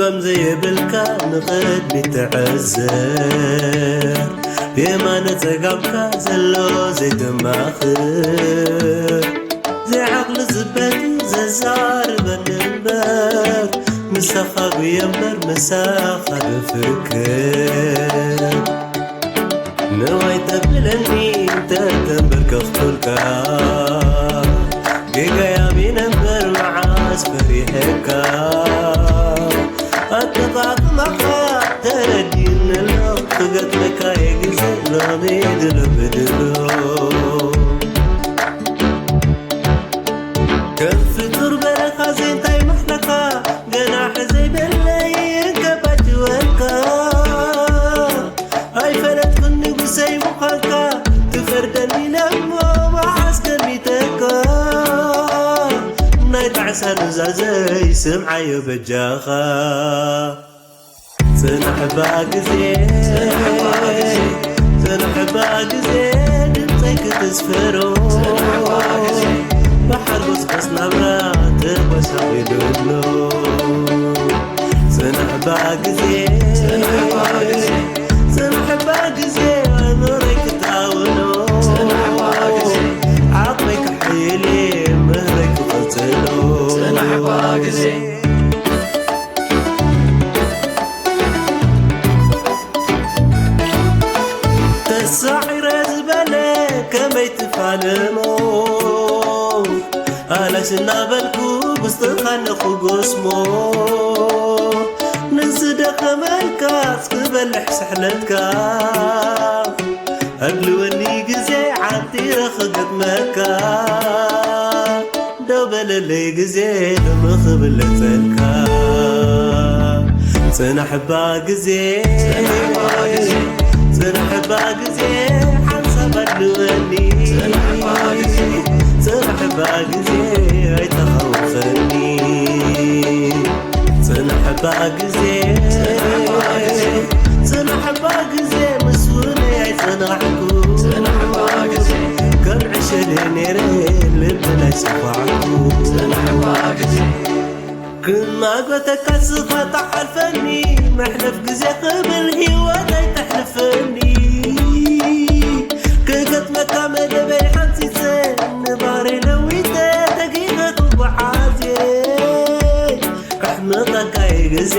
ከም ዘይብልካ ንቕድሚት ትዕዘር፣ ብየማነ ጸጋምካ ዘሎ ዘይተማኽር፣ ዘይዓቕሊ ዝበቲ ዘዛርበኒ እምበር፣ ምሳኻ ጉየ እምበር ምሳኻ ዶ ፍክር። ንዋይ ተብለኒ እንተ ተንበርከኽኩልካ፣ ጌጋይ ኣሚነ እምበር መዓስ ፈሪሐካ። ኣጠቓቕማኻ ተረዲእኒ ኣሎ፣ ክገጥመካ እየ ግዜ ሎሚ ድሎ ብድሎ። ከም ፍጡር በረኻ ዘይንታይ ማሕለኻ፣ ገና ሕዘይ በለይ ርገባጅወካ። ኣይፈለጥኩን ንጉሰይ ምዃንካ፣ ትፈርደኒ ኢለ እሞ መዓስ ገሚተካ። ናይ ጣዕሳ ኑዛዘይ ስምዓዮ በጃኻ። ጽናሕባ ግዜ፣ ጽናሕባ ግዜ፣ ጽናሕባ ግዜ ድምጸይ ክትስፍሮ። ጽናሕባ ግዜ፣ ብሓጎስ ጎስ ናብራ ተጎሳቒሉ ኣሎ። ጽናሕባ ግዜ፣ ጽናሕባ ግዜ፣ ጽናሕባ ግዜ ኣእምሮይ ክታውሎ። ጽናሕባ ግዜ፣ ዓቕመይ ክሕይል እየ ምህረይ ክቕጽሎ። ጽናሕባ ግዜ። ተሳዒረ ዝበለ ከመይ ትፋለሞ? ኣላሽ እናበልኩ ውስጥኻ ኣለኹ ጎስሞ። ንዝደኸመልካ ክበልሕ ስሕለትካ፣ ኣድልወኒ ግዜ ዓንቲረ ክገጥመካ። ደው በለለይ ግዜ ሎሚ ክብለጸልካ። ጽናሕባ ግዜ፣ ጽናሕባ ግዜ፣ ጽናሕባ ግዜ ሓንሳብ ኣድልወኒ። ጽናሕባ ግዜ፣ ጽናሕባ ግዜ ኣይተኻውኸኒ። ጽናሕባ ግዜ፣ ጽናሕባ ግዜ፣ ጽናሕባ ግዜ ምስ ውነይ ኣይጸናሕኩ። ጽናሕባ ግዜ፣ ከም ዕሸል ነይረ ልቢ ናይ ሰፋሕኩ። ጽናሕባ ግዜ፣ ክማጎተካ ስኻ ተሓልፈኒ፣ መሕለፍ ግዜ ክብል ህይወት ኣይተሕልፈኒ። ክገጥመካ መደበይ ሓንጺጸ፣ ንባሪ ለዊጠ፣ ተጊኸ ክጓዓዝ እየ። ከሕምቐካ እየ ግዜ፣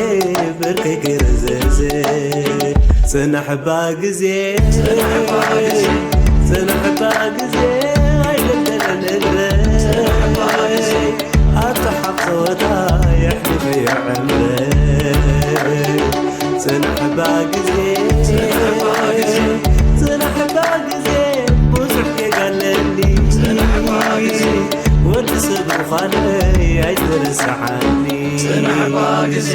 ብርከይ ከይረዘዘ። ጽናሕባ ግዜ፣ ጽናሕባ ግዜ፣ ጽናሕባ ግዜ፣ ኣይደልደለን እግረ። ጽናሕባ ግዜ፣ ኣብቲ ሓቕ ጸወታ የሕልፈዮ ዕምረ። ጽናሕባ ግዜ፣ ጽናሕባ ግዜ፣ ጽናሕባ ግዜ፣ ብዙሕ ጌጋ ኣለኒ። ጽናሕባ ግዜ፣ ወዲ ሰብ ምዃነይ ኣይትረስዓኒ። ጽናሕባ ግዜ።